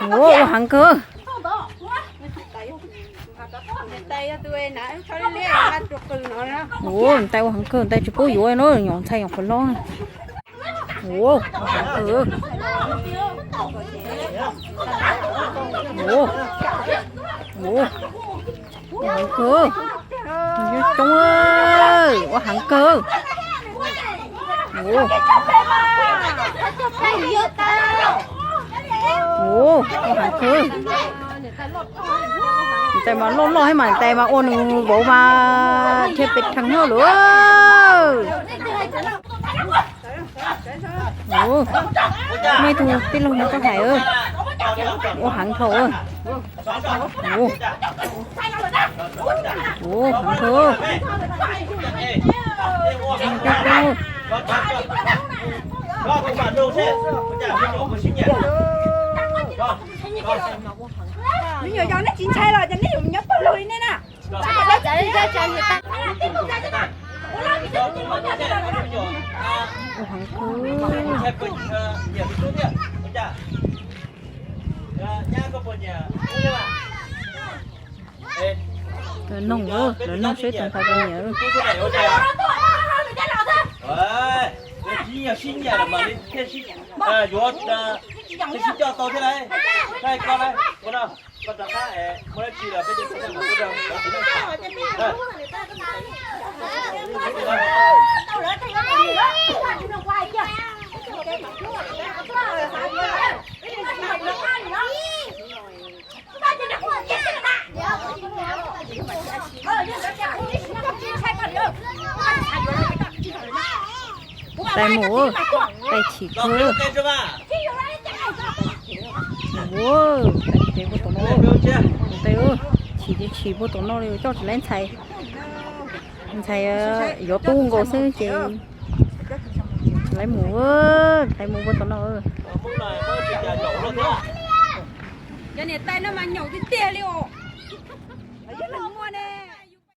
Ua, ua heev kawg. Ua, ntais ua heev kawg, ntais tsis pub yuav no, nyuam ntxhais nyuam qhuav loj. Ua, ua heev kawg. Ua, ua, ua heev kawg. Coob, ua heev kawg. Ua, ua heev kawg. Ntais mas loj loj thiab mas ntais mas ua nws vauv mas dhia pes rhees noj lawm. Ua, muaj ib tug tij laug no tuaj hais, ua heev dhau. Ua, ua heev dhau. Me nyuam yaus, neb tsis ntshai los ces neb yuav nyob pawg lug li nej na. Ua heev kawg. Lawv noog, lawv noog seb tus ntxhais puas nyiam. Yuav, sib coj tau thiab lauj. Koj rov qab, koj rov qab, muaj dab tsi los peb cov txiv neej mas tuaj rau cov txiv neej tham. Ntais mus, ntais chim kawg. Ua, ntais puag tom no, ntais, chim ces chim puag tom no li, coj tsis laib ntxhais. Ntxhais yuav tub nkaus xwb ces laib mus, laib mus puag tom no. Cov niam tais no mas nyaum tiag tiag li os.